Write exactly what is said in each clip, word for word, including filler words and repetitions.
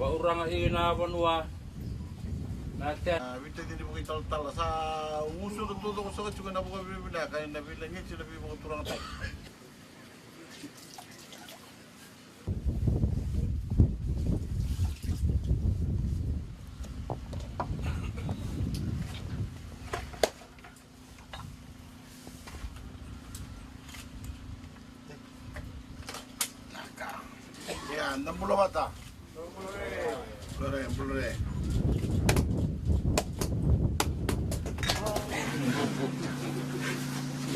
Vauraga i na vanua na te. A, vitaci ni vakaitalatala sa gusu na taucoko saka tiko na vakavinavinaka ena veilagiti na veivakaturagataki. Ia, da bula vata. Bula re, bula re.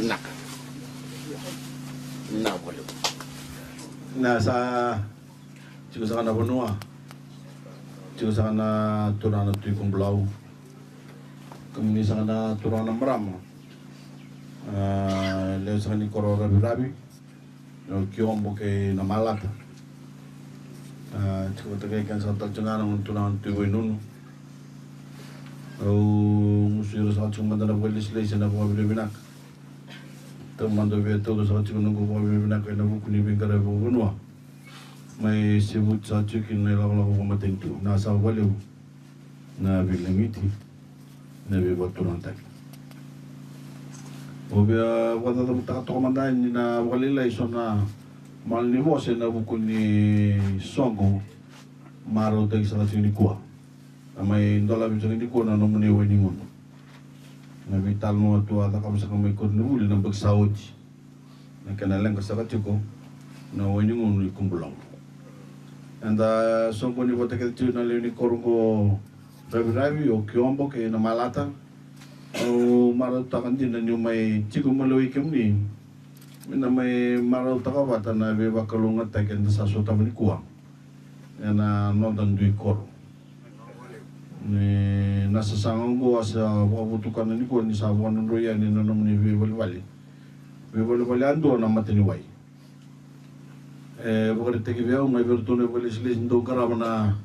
Naka. Na vale. Na sa tiko saka na vanua. Tiko saka na turaga na Tui Kubulau. Kemuni saka na turaga na marama. A, lewe saka ni koro Raviravi. O Kiobo kei na Malata. A, tiko vata kei keda saka tale tiko ga na gone turaga na Tui Wainunu. Au gusu ira saka tiko mada na vakalesilesi, na vakavinavinaka. Taumada via tauca saka tiko na noqu vakavinavinaka ena vuku ni veiqaravi vakavanua. Mai sevuti saka tiko kina na ilakolako vakamatanitu. Na sa vakalevu na veilagiti, na veivakaturagataki. Au via vakacacavutaka toka mada yani na vakalailai so na malanivosa ena vuku ni soqo marautaki saka tiko nikua. A mai dolavi saka nikua na nomuni wai ni gunu. Na veitalanoa tu a cakava saka mai koronivuli na yabaki sa oti. Na kena leqa saka tiko na wai ni gunu i Kubulau. Eda soqoni vata kece tiko na lewe ni koro qo Raviravi, o Kiobo kei na Malata. Au marautaka dina niu mai tiko mai lewai kemuni. Me na mai marautaka vata na veivakalougatataki eda sa sotava nikua ena noda dui koro. Ni na sasaga oqo a sa vakavotukana nikua ni sa vakadrodroi yani na nomuni veivalevale. Veivalevale yadua na mataniwai. E vakaraitaki vei au mai vei iratou na vakalesilesi dau qarava na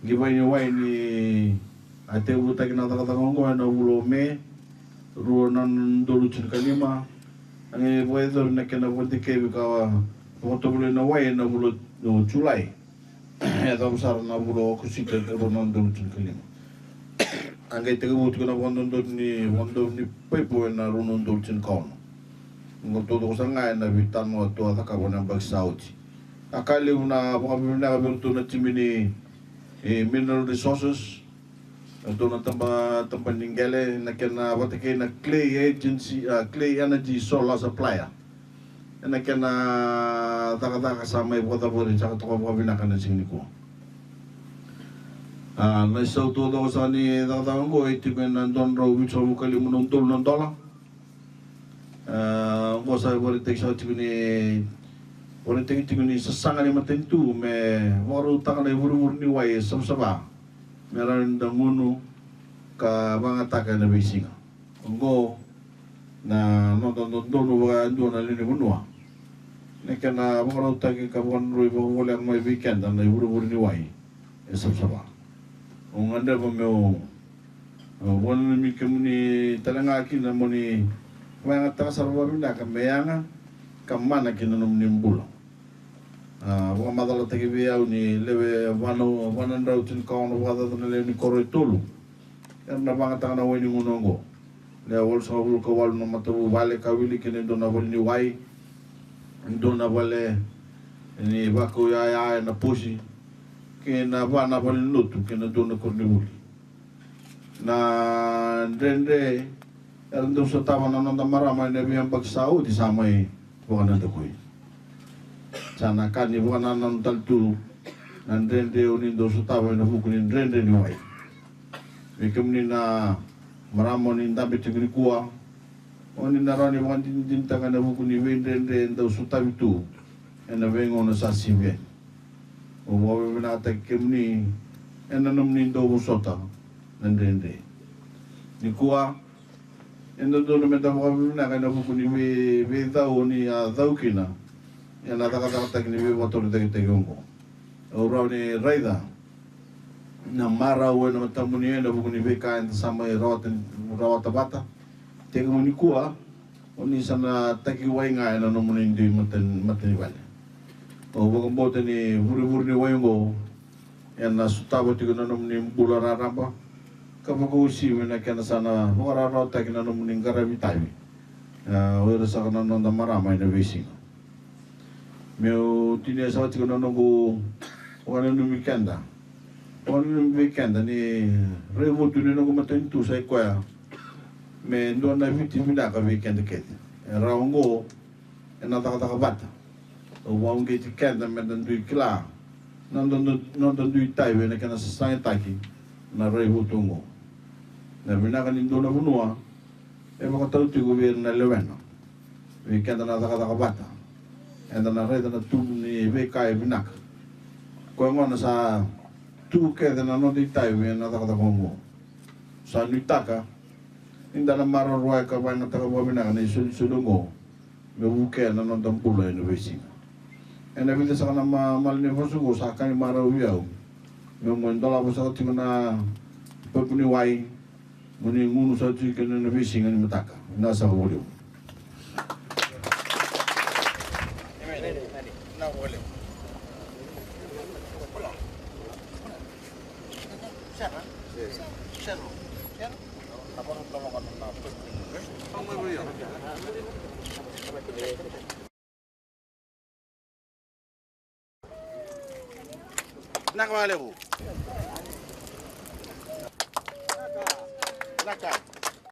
qivai ni wai ni a tekivutaki na cakacaka oqo ena vula o Me, rua na udolu tinikalima. A qai vakayacori na kena vakadikevi ka vakatovolei na wai ena vula o Julai. E yacova sara na vula o Okosita ena rua na udolu tinikalima. A qai tekivu tiko na vakadodonu ni, vakadodonu ni paipo ena rua na udolu tinikaono. Oqo taucoko sara ga ena veitalanoa tu a cakava na yabaki sa oti. A ka levu na vakavinavinaka vei iratou na timi ni, e, Mineral Resources, iratou na taba, taba ni qele, na kena vata kei na Clay Agency, a, Clay Energy Solar Supplier. Ena kena cakacaka sa mai vakacavari saka toka vakavinaka na siga nikua. A, na isau taucoko saka ni cakacaka oqo e tiko ena dua na drau vitusagavulu ka lima na udolu na dola. A, oqo sa vakaraitaki saka tiko ni, vakaraitaki tiko ni sasaga ni matanitu me vakarautaka na ivurevure ni wai e savasava me rawa ni da gunu ka vakayagataka ena veisiga. Oqo na noda dodonu vakayadua na lewe ni vanua. Na kena vakarautaki ka vakadrodroi vakavoleka mai vei keda na ivurevure ni wai e savasava. Au gadreva meu, e, vakananumi kemuni tale ga kina mo ni vakayagataka sara vakavinaka me yaga ka mana ki na nomuni bula. A, vakamacalataki vei au ni lewe va na, va na drau tinikaono vakacaca na lewe ni koro e tolu era na vakayagataka na wai ni gunu oqo. Lewe walusagavulu ka walu na matavuvale ka wili kei na dua na vale ni wai, dua na vale ni vakau yaya ena posi, kei na va na valenilotu kei na dua na koronivuli. Na dredre era dau sotava na noda marama ena veiyabaki sa oti sa mai vakanadakui. Sa na ka ni vakanananu tale tu na dredre o ni dau sotava ena vuku ni dredre ni wai. Vei kemuni na marama o ni dabe tiko nikua, o ni na rawa ni vakadinadinataka ena vuku ni veidredre e dau sotavi tu ena veigauna sa sivi yani. Au vakavinavinakataki kemuni ena nomuni dau vosota na dredre. Nikua e dodonu meda vakavinavinaka ena vuku ni vei, veicau o ni a cau kina ena cakacakataki ni veivakatorocaketaki oqo. Au rawa ni raica na marau ena matamuni ena vuku ni veika eda sa mai rawata, rawata vata. Tekivu nikua o ni sa na taki wai ga ena nomuni dui mata, matanivale. Au vakabauta ni vurevure ni wai oqo Ena sotava tiko na nomuni bula raraba ka vakauasivi na kena sa na vakararawataki na nomuni qaravi itavi, a, o ira saka na noda marama ena veisiga. Meu tinia saka tiko na noqu vakananumi keda, vakananumi vei keda ni raivotu ni noqu matanitu sa i koya me dua na Viti vinaka vei keda kece. E rawa oqo ena cakacaka vata. Au vakauqeti keda meda dui kila na noda, noda dui itavi ena kena sasagataki na raivotu oqo. Na vinaka ni dua na vanua e vakatau tiko vei ira na lewena. Vei keda na cakacaka vata, eda na raica na tubu ni veika e vinaka. Koya gona sa tu kece na noda itavi ena cakacaka oqo. Sa nuitaka ni da na maroroya ka vakayagataka vakavinaka na isolisoli oqo me vukea na noda bula ena veisiga. Ena vica saka na ma-, mala ni vosa oqo sa ka ni marau vei au meu mai dolava saka tiko na paipu ni wai, mo ni gunu saka tiko kina ena veisiga ni mataka. Vinaka saka vakalevu. Vinaka vakalevu. Vinaka.